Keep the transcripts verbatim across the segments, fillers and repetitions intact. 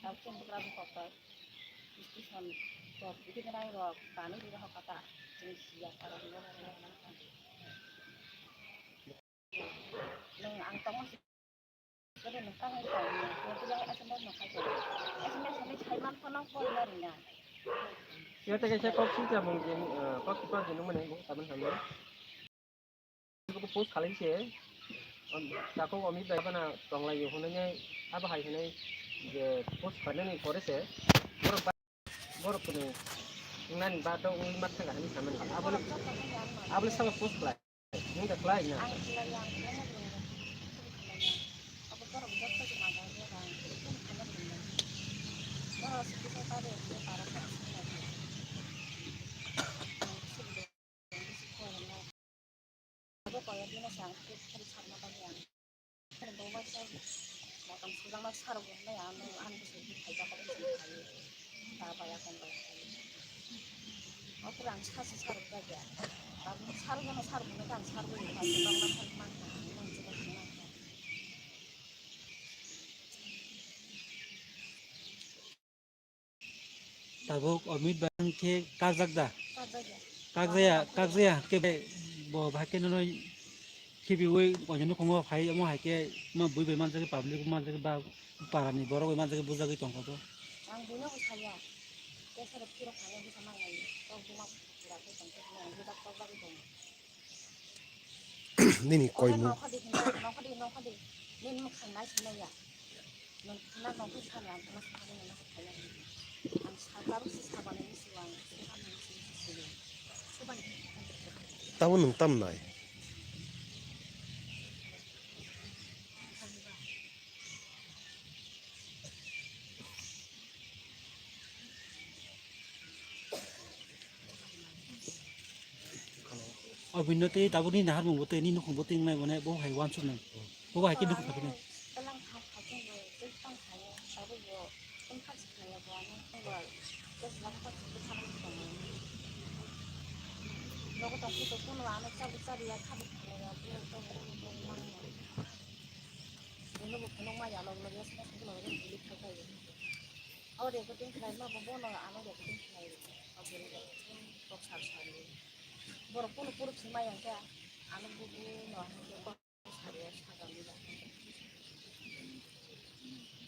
Tabuk chwng bwkra bwkha kok station tok bwtwi gwnang rok kanwi rwi rw kha ta. Chwng siya ta rok. Nwng ang tongma si. Kede nwng tangwi tong. Nwng tubang S M S no khai tong. S M S hwnwi sai man phano kok na rwna. Yate kaisa kok swijak mung je, eh, kok kiphilmani bo tabuk hamya. Post khalai se, um, takhuk Amit bai bana tonglai yo hwnwi abo hai hwnwi je post khlainani pore se borok ba-, borok kwnwi nani ba dok wngwi ma thang hwnwi samani. Aboni, aboni sabo post khlai. Nwng da khlai na? Abo kaya dina sa ang khe phari sakna bagwi ang. Phari bo waisa motom sujaknai sarok bo hinai ang nung ani bwsai bo khaijak khe bwsai khaio. Ta baya kong bai khaio. Okhor ang sasi sarok bagya. Tabuk sarok jano sarok hinai khe ang sarok bai khaio. Tongma sarok man kha ang nung chwla hinai kha. Tabuk Amit bai khe kakjak da? Kakjak ya. Kakjaya, kakjaya khe bai bo bai khe nono khibiui koinwi nukhungo phai omo hai khe ma bui bai manjak, public manjak ba parani borok bai manjak bujagwi tongkha bo. Ang buino bo saya. Kesa rok phirok thangwi bwsa mangai. Tok buma pura khe tongkhe ang bujak tok bagwi tongo. Nini koimu. Nongkhor di, nongkhor di, nongkhor di. Nini mwkhang nai sinai ya. Nong, na nongkhor sa lang, na sa lang, na sa lang. Ang sa, tabuk si sa bana ni si wang, si ha ni si si si. Tabo nwng tam nai. Obinno tei tabukni naharmung bo tei nini nukhung bo tei wngnai, mane bo hai uansuknai. Bo hai khe nukhung phaiphilnai. Nogo tongkhe to phone o ano chabu chabu ya khabu khabu ya bo to bo mangya. Bono bo phone o maya log log ya sma sma log log delete khai khai. O recording khlai ma bo bono ano recording khlai. Abo kok sar sar. Borok phone o phuru thwngmaya khe ano bo bo no.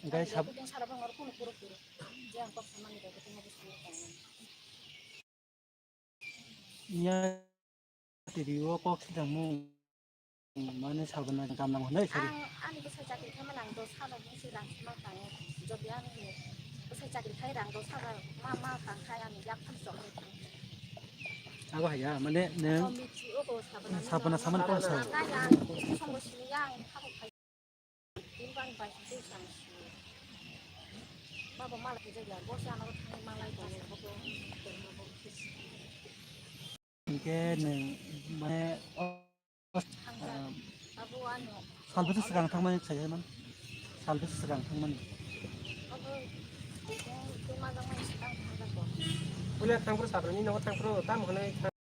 Hingke sab- Iya, tiri o kok sijak mung, mane sabana kam nang honai sari. Ang ani bwsai chakri khaima nang do sabo bwsai rang sima tango. Jodi ani bwsai chakri khai rang do sabo ma, ma tang khai ani yak thang sok. Abo haya, mane neng sabana saman kok sa. Kaya, songbo sini yang, habo khai. Bini bang bai twi chang si. Babo mal khe jagya, bo se ano thangwi malai tongo, bo bo. Hingke nwng, mane, o, ah, salbisi swkang thangmani khlai man? Salbisi swkang thangmani? Abo, tei, tei majak mani swkang thangjakgo. Puila thangphuru sabrani nogo thangphuru tamo hwnwi thang-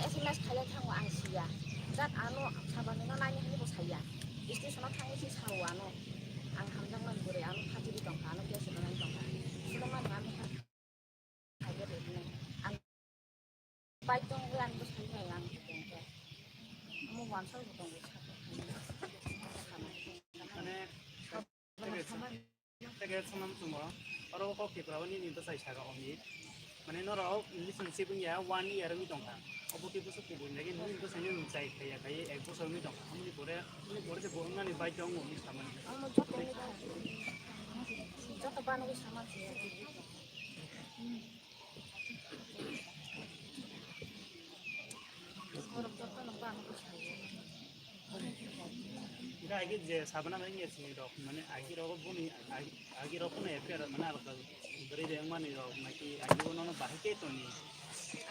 S M S khailai thango ang siya. Jat ano sabani no naini hwnwi bo saya. Station o thangwi se sao ano. Ang hamjakmani bwrwi ano phatwi tongkha, ano gas rwnai tongkha. Sino mani ano kha-, khaiya rwnai. Ang bike tongwi ang bwsai hai ang tongkha. Amo wansok bo tongo. Mane, Tege sonam chungo, oro kok Tripura o nini bwsai saka Omit. Mane norok English ni sibung ya one year wngwi tongkha. Obo khe bwswk kubun nai nini bwsai ni nwng chai khaiya khai ek bosor wngwi tongkha. Amoni pore, amoni pore se bo wngnani bai tong wngwi samani. Joto banogwi saman se. Hingke agi je sabana bai nge sini rok, mane agi rok boni, agi, agi rok boni F I R mane alka gari de mani rok, naki agi bono no bahai ke toni.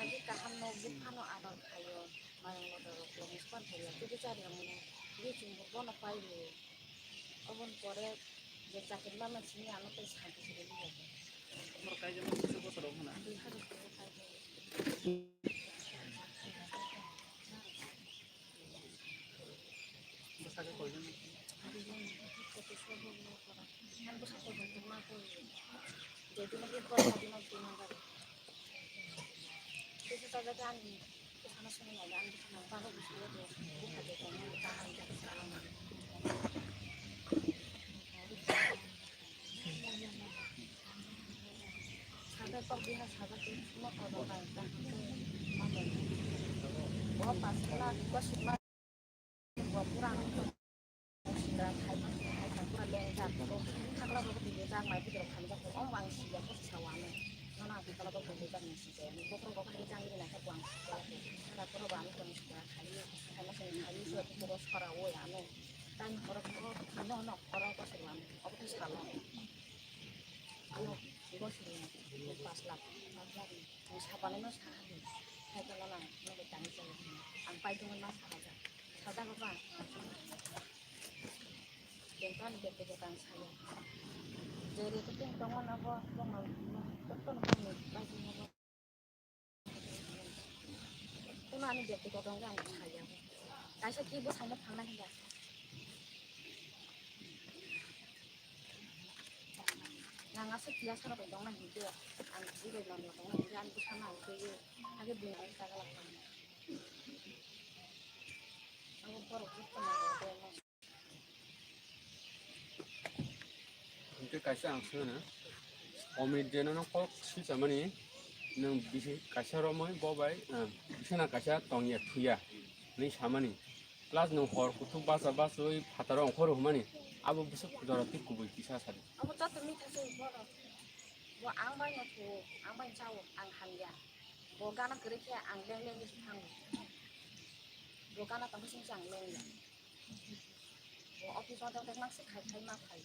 Agi kaham no buphano ador khayo, mayung motor rok bo muspar khayo, tei bwchari rok mane biching bo bono pai rwo. Oboni pore je chakri mama sini ano tei santi sini liya. Bor kai jama kusu bosor rok hana. Dui hajar kusu kai jama. Bwsakhe koijon? Tani borok no, no, oro bosor wano, obo khe salo. Ano bosor wano, pas lakh, pas lakh ni. Ang sapanino saha di. Hai kono lang, no be tani chalo. Ang pai tongma saha ja. Saja ko ba. Bengkani bek bek ang sayo. Jere to teng tongma na bo, bo ma, to to no pai tongma bo. Kuno ani byaktigoto wngkha ang kaya. Kaisa khe bwskango thangna hiya. Nang aswk kiya sano bai tongna hinkhe, ang bwrwi mano tongna hinkhe, ani bwsano ang twiwi, hakhe bini ang chagalak tongna. Ang borok bwskango tongna. Hwnkhe kaisa ang swngno, Omit je nono kok swchamani, nwng bisi kaisa romwi bo bai, ah, bisana kaisa tongya thuya hinwi samani. Plus nwng hor kuthuk bacha bachawi phataro ongkhor rwmani, abo bwswk jora twi kubui kisa sadi. Abo joto mitha se bono. Bo ang bai no thuo, ang bai chao, ang hamya. Bo gana kwrwi khe ang leng leng se thango. Bo gana tongkhe singsa ang leng leng. Bo office o tongkhe mang se khai khai ma khai.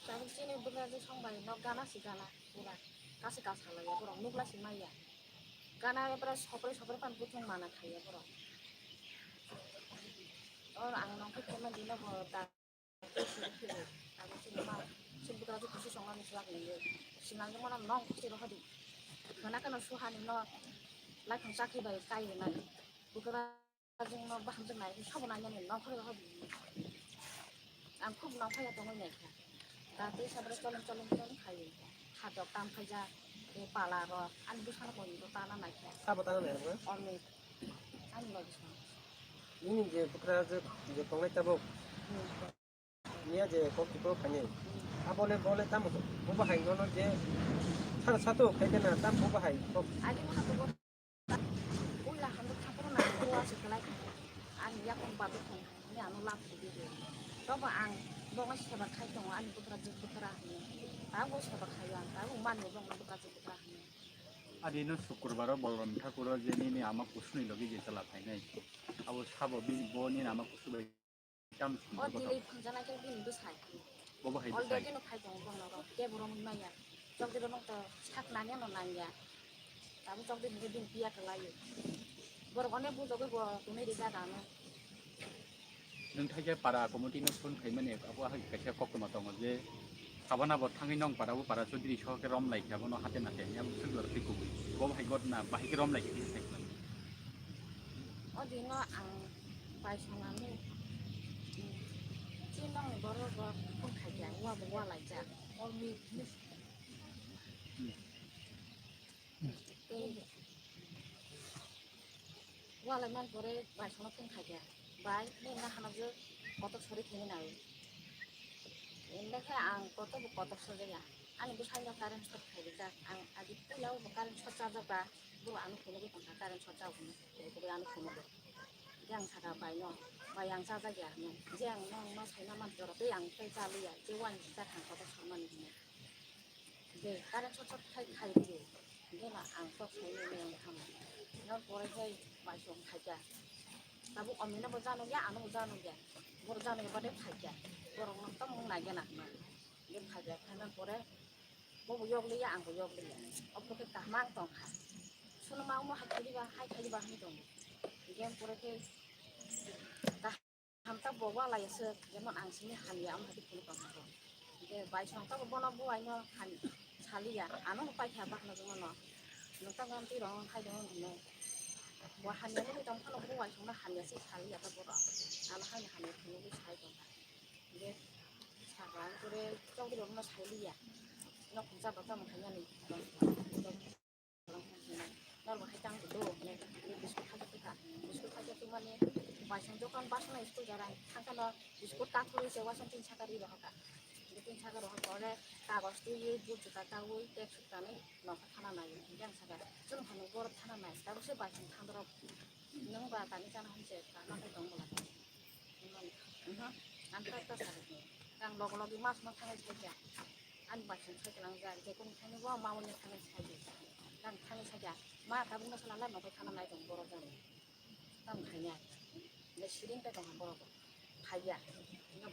Tabuk chini bwkha je song bai nok gana si gana pura. Kasi ka salai ya borok nukla si maya. Gana ya pura sopre sopre pan putung mana khaiya borok. Or ang nong khe kema dino bo da. Tabuk chini ma si bwkha je kusu song ani swak ni. Sinang je mona nong kusi rohadi. Khana kana suhani no lai khong chakhi bai kai nai. Bwkha Ajungno bahamjak nai, sabo nainani nongkhorwi rohor di. Ang khub nongkhorya tongwi naikha. Da tei sabra cholom cholom cholom khaio. Khatok tam khaijak, tei pala rok, ani bwsano koi rok tana naikha. Sabo tana naikha? Omit. Ani logi song. Nini je bwkra je, je tongnai tabuk. Hmm. Niya je kok kiphilwi phainai. Abole bole tamo bo bahai nono je sar sato khai kena tam bo bahai kok. Ani wngkha to bo puila hamjak thangphuru nang bo aswk kwlai ani yakung badu thang ni ano lab khubi di. Tobo ang bongni seba khai tongo ani bwkra je bwkra hinwi. Tabuk seba khaio ang tabuk mani bongni bwkra je bwkra hinwi. Adi no sukurbar o Bolram Thakur o je nini ama kusuni logi je chwla phainai. Abo sabo bini bo nini ama kusu bai. Tam sini O kotor. Delhi phangjanai khe bini bwsai. Bobo hai bwsai. Already no phai tongo bono rok. Kebo romwi manya. Chokdiro no to sak nangya no nangya. Tabuk chokdiro no bini piya kwlaio. Borok onek bujogwi bo tonwi rijak ano. Nwng thaikhe para committee no phone khaimani abo hai kaisa koktwma tongo je Sabana bo thangwi nong para o para Chaudhary soh khe rom lai khe abono hate nate ya bwswk jora twi kubui. Bo bahai gotna bahai khe rom lai khe kisa sai khlai. O dino ang bai sonani, mm, chin nong ni borok bo phone khai khe wa bo wa lai jak. All me, me. Hmm. Tei walai man pore bai sono tong khaikha. Bai, nini na hano je kotor sori khaini nai. Inde khe ang kotor bo kotor sojaya. Ani bwsai no current short khai rijak. Ang agi puila bo current short charjak ba, bo ano phunugwi tongkha current short chao hwnwi. Bo ano phunugo. Je ang saka bai no, bai ang chajakya hwnwi. Je ang no, no saina man jora tei ang tei chaluya. Je wani sita thang kotor sormani hwnwi. Je, current short short khai, khai je. Je ma ang tok sai nini ang thamo. Nang pore khai bai song khai ja. Tabuk omino bo jano ya, ano bo jano ya. Bor jano ya bade khai ja. Borok no tamo nai gana hwnwi. Je khai ja, khai nang pore bo bo yok liya, ang bo yok liya. Obo khe kaham ang tong kha. Suno ma uno hai khai ba, hai khai ba hwnwi tongo. Je pore khe Hamta bo walai aswk, jemon ang sini hamya, ang hadi phunuk tong kha. Bai song tabuk bono buai no han saliya, ano paikha bakno jongno. Nokta gom twi rong khai dong hino. Bo hamya no tong phano buai song no hamya se saliya ta boro. Ano hai hamya phunugwi sai tong kha. Hingke saka kore chokri rok no saliya. Nok khungsa baksa mokha yani. Norok hai tang do, biskut khaja twi kha. Biskut khaja twi mani, bai song jokhon basna school jara thang kha no, biskut kakhwlwi se wasong tin saka ri rohor kha. Tin saka rohor pore kagoj twi, but juta tawi, tek suk tanwi, nokha thana nai, hingke ang saka, chwng phano borok thana nai, tabuk se bai song thang dorok, nwng ba tani chana hwn se, tama khe tong bwla. Ang kha ta saka, ang log logi mas ma thangwi sai kha. Ani bai song sai kwlangjak, je kunu thani bo ma uni thani sai di. Ang thani sai kha, ma tabuk no sala lai ma bai thana nai tong borok jani. Tamo khaina. Le siring ta tong borok bo. Khaiya.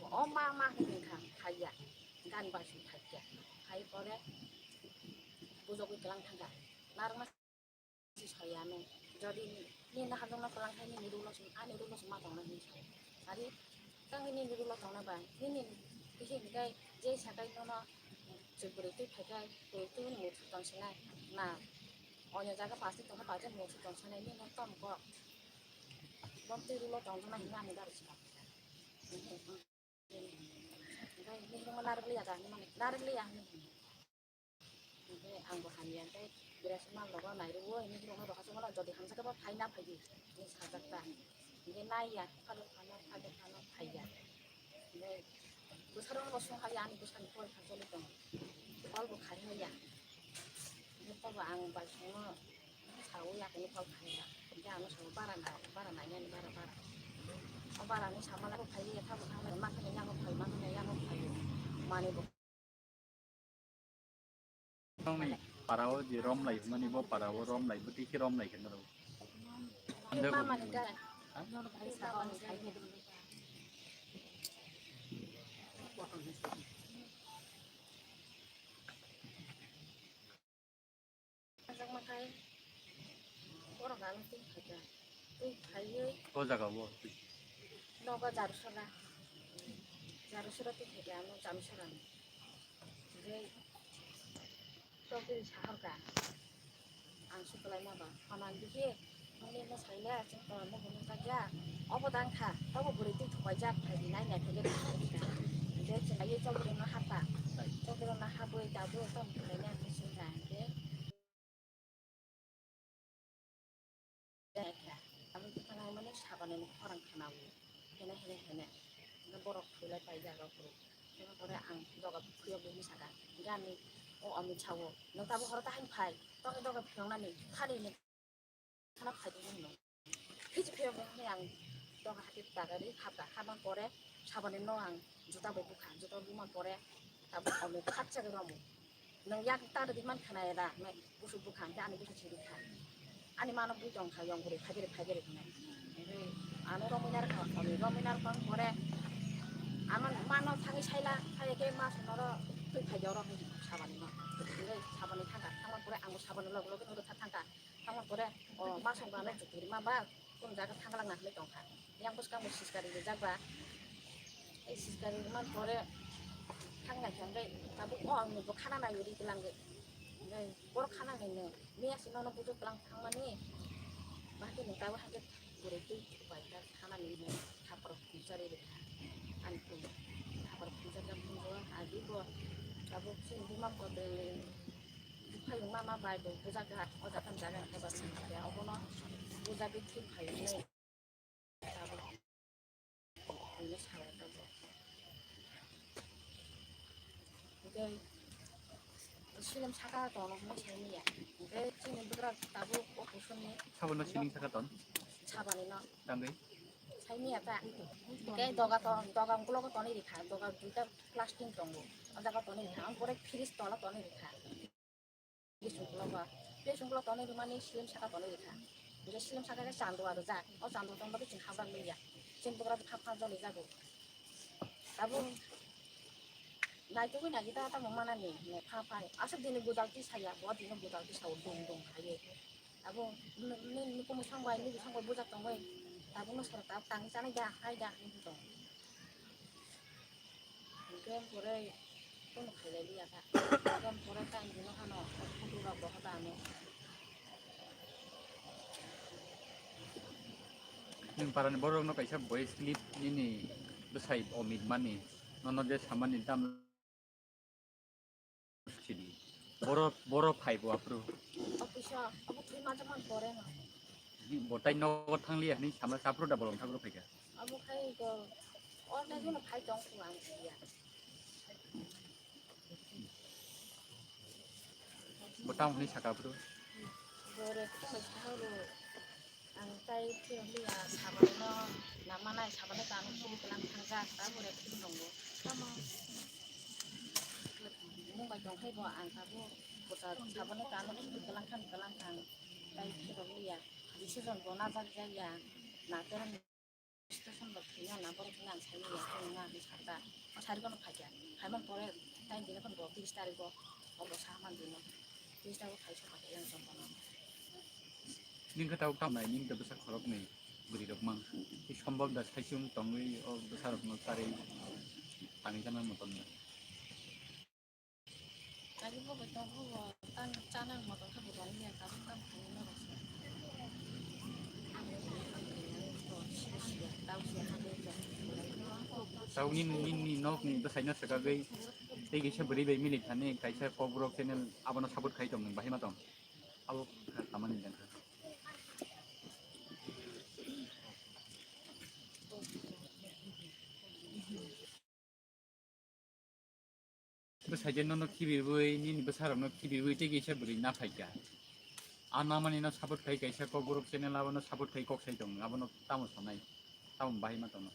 Bo o ma ma hwn kha khaiya. Gan bai song khaiya. Khai pore bujogwi kwlang thangkha. Narwkna si soyano. Jodi nini hajong no kwlang khai nini rulo song, ani rulo song ma tongna hini sai. Ari tang nini rulo tongna ba, nini bisi hikai je sakai nono chwbwrwi twi phaikai, twi twi ni murti tong sinai na. Onyo jaga plastic tong kha, plastic murti tong sinai nini tom kok. Bom twi rulo tong na hini ani gari sila. Hikai nini mo narwk liya ga hini mani, narwk liya hini. Hingke ang bo hamya, hingke birai se mal rogo nai rwo, hingke borok no rohor se mano, jodi hamsa khe bo phai na phai di, hingke sajak ta. Hingke nai ya, phalo phano, phalo phano phai ya. Hingke bwsarok no song hai ya, ani bwsani pore kha choli tongo, phol bo khai ya. Hingke tobo ang bai songno sawi ya, hingke phol khai ya. Hingke ano sawi bara na, bara nai ya, bara, bara. O bara ni samala bo phai ya, thabo thang nai, ma khe ya, bo phai, ma khe ya, bo phai. Mani bo Nokni para o je rom lai hwnmani, bo para o rom lai, bo twi khe rom lai khe norok. Mama ni dara. Ha? Mama ni dara. Borok ano twi phaikha. Twi phaiwi. O jaga o. Nogo Jarusora. Jarusora twi phaikha ano Jarusora. Hingke tokiri sahorka. Ang suklaima ba. Phaman dikhe. Nini no saile, chwng to nogo nukjak ya. Obo dang kha. Tobo bwrwi twi thupaijak. Phaidi nai nai phege. Hingke chwng aiwi chokri no hapha. Chokri no hapwi tabuk tong thanglaina hingke chwng kha. Hingke Abo thanai mani sabani ni khorang khana o, hene, hene, hene. Hingke borok thulai paijak rok rok. Hingke pore ang doga phuyok bo hinwi saka, hingke ani o Amit sao, "Nwng tabuk horo ta haino phai, tokhe doga phiyoknani, khani ni khana phai di," hinwi. Hiji phiyok bo hinwi ang doga hati tagari khapka, khapma pore sabani no ang juta bai bukha, juta buma pore tabuk Amit khapsa khe romo. Nwng yak ta rwdi man khna era, nai busu bwkha hwnkhe ani busu chiri kha. Ani mano bui tong kha, yong guri phagiri phagiri hwnwi. Hwnkhe ano romwi narwkha, romwi narwkha pore ano mano thangwi saila, phai khe ma songno ro twi phai jorok hinwi sabani no. Hwnkhe sabani thangkha, thangma pore angbo sabani loge loge no rwkha thangkha. Thangma pore o ma songbo ano chukri ma ba. Kung jaga thanglang na hinwi tongkha. Yang bwskango siskari rijak ba. Ei siskari rwmani pore thang nai khe hwnkhe tabuk o ang bo khana nai ri kwlangwi. Hwnkhe borok khana nai no miya se nono bujo kwlang thangmani. Bahai khe nwng tabuk hakhe gurui twi bai kha khana nai no thapar khumsa ri rwkha. Ani khum thapar khumsa jak phungo agi bo tabuk chini buma kotor. Buphang mama bai bo bujak kha, o jaga ni jaga ni khe ba sing khe, obono bujagwi thik phai hwnwi tabuk hwnwi sao tabuk. Hwnkhe silim saka tono hwnwi sai manya. Hwnkhe chini bwkrok tabuk o kusuni Sabono siling saka ton? Sabani no. Tangwi? Sai manya ta. Hwnkhe doga to, doga uklogo tonwi rikha, doga duita plastic tongo. O jaga tonwi rikha, ang pore fridge tola tonwi rikha. Bising ulo ba, bising ulo tonwi rwmani silim saka tonwi rwkha. Hwnkhe silim saka khe chandua rwjak. O chandua tongba khe chwng habrak liya. Chini bwkrok pha pha jolijago. Tabuk naitugwi naikhe ta tamo manani, pha pha. Aswk dini gujal tisaya, bo dini gujal tisao dum dum khaiwi. Abo nini nukhung bwskango bai, nini bwskango bai bujak tongwi. Tabukno soro tabuk tangwi chanai da, hai da, hinwi tong. Hwnkhe pore Kono khailai liya kha. Aboni pore time dino hano photo rok bo hoda ano. Nwng parani borokno kaisa voice clip nini bwsai Omit mani nono je samani tam sidi. Boro, boro phaibo aphuru. Office o abo thwi manjakmani pore no. Bo tai nogo thangliya hinwi sama aphuru da bolong thangro phaikha. Abo khai go orna jono phai tong kho ang siya. Bo tamo hinwi saka aphuru. Bore khe bai sahoro ang tai phirok liya sabano namanai sabano kano suri kelang thangjak ta bore phir nongo. Tamo mung bai tong khai bo ang kabo bota sabano kano suri kelang khan kelang khan tai phirok liya. Bisi jon bo najak jak ya na terang. Station rok thwina na borok thwina ang saimanya, ang na hinwi sakha. O sari kono phaikha. Phaimani pore time dino kono bo tris tarikh o, o bo sa man dino. Tris tarikh o phai sokha khe yang chongmano. Ning khe tabuk tamnai, ning khe bwsa khoroknwi bwrwi rok mang. Tei sombok da saichung tongwi o bwsa rokno charwi tangwi chana motom no. Agi bo bai tong bo tan chana motom khe bo rong ya tabuk tam khaini norok se. Tau nini, nini nokni bwsaino swkagwi tei kaisa bwrwi bai milik thani kaisa Kokborok channel abono support khai tong nung bahai ma tong. Abo kha tamani jang kha. Bwsai je nono khibiwi, nini bwsarokno khibiwi tei kaisa bwrwi na phaikha. A namani no support khai kaisa Kokborok channel abono support khai kok sai tong, abono tamo sanai, tamo bahai ma tongno.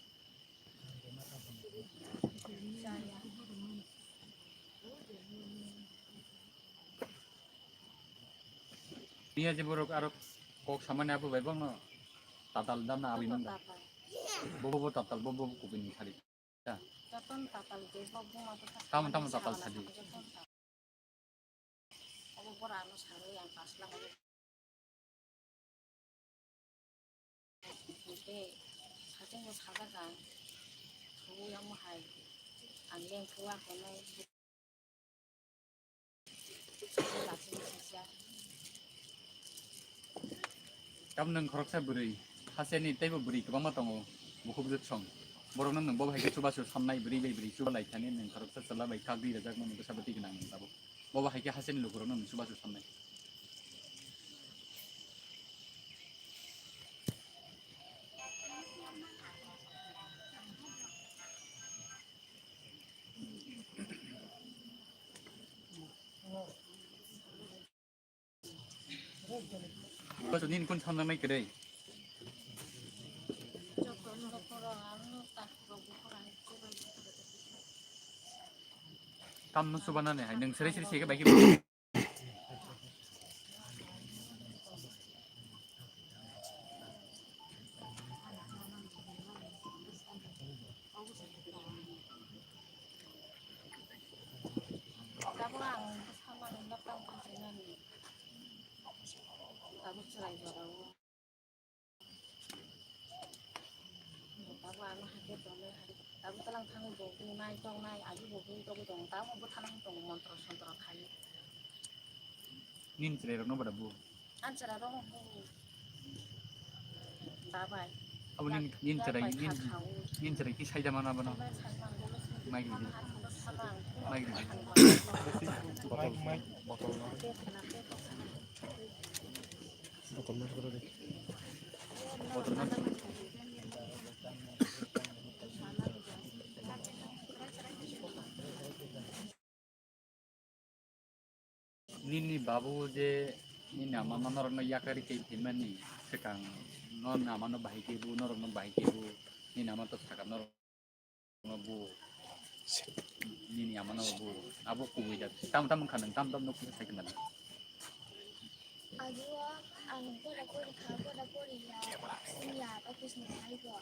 Niya je borok aro kok samani abo bai bangno tatal damna abi mangda. Bobo bo tatal, bobo bo kubini sari. Joton tatal je bo buma to ta. Tamo, tamo tatal sadi. Joton tatal. Obo bora ano sarwi ang pasla obo. Te satung bo saga ka. Suwi amo hai. Ang leng suwa kono. Tam nwng khoroksa bwrwi, hasteni teibo bwrwi kwbangma tongo, bukhuk jwk song. Borokno nwng bo hai khe chubachu samnai, bwrwi bai bwrwi chuba lai thani nwng khoroksa chwla bai kagwi rwjakmani bwsa bwtwi gwnang nwng tabuk. Bo hai khe hasteni lukurokno nwng chubachu samnai. Bas, nini kun samjaknai kwrwi? Tamno chubanani hai, nwng sere sere sege bai khe. Tabuk ang bwsa manwi laptang tongsinani. Tabuk chwrai jorao. Tabuk ano hakhe tongnai, tabuk tlang thangwi bo nai tongnai, agi bo tongwi tongo, tabuk bo thana tongo montro sontro khai. Nini chwrairokno bada bu? Ang chwrairokno bu. Babai. Abo nini, nini chwrai, nini, nini chwrai ki saida mana bana? Mai gidi. Mai gidi. Botol, botol. Nini babu je nini ama no norok no yakari kei thimani swkang no ama no bahai kebo norok no bahai kebo nini ama to saka norok no bu nini ama no bu abo kubui da tam tam khanang tam tam no kubui sai khanang. Agi o ang pora pori kha pora pori ya senior office ni thai bo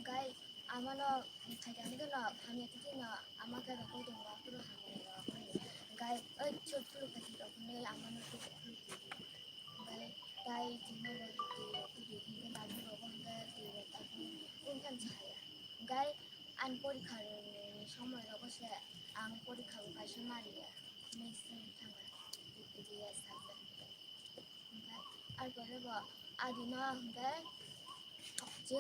gai. Amano khaidang deno hamya twi no ama khe rokoi tongo, aphuru hamya rokoi. Gai oi chot phuru khaidi rokoi amano khe rokoi. Gai tai tini bo twi rokoi twi khe nagi rokoi hwnkhe twi rok ta khe kun khe saya. Gai an porikha ni Omo rogo se ang porikha bo kaisa mariya, missing thanga, G P D S subject. Hingke arpore bo adino hingke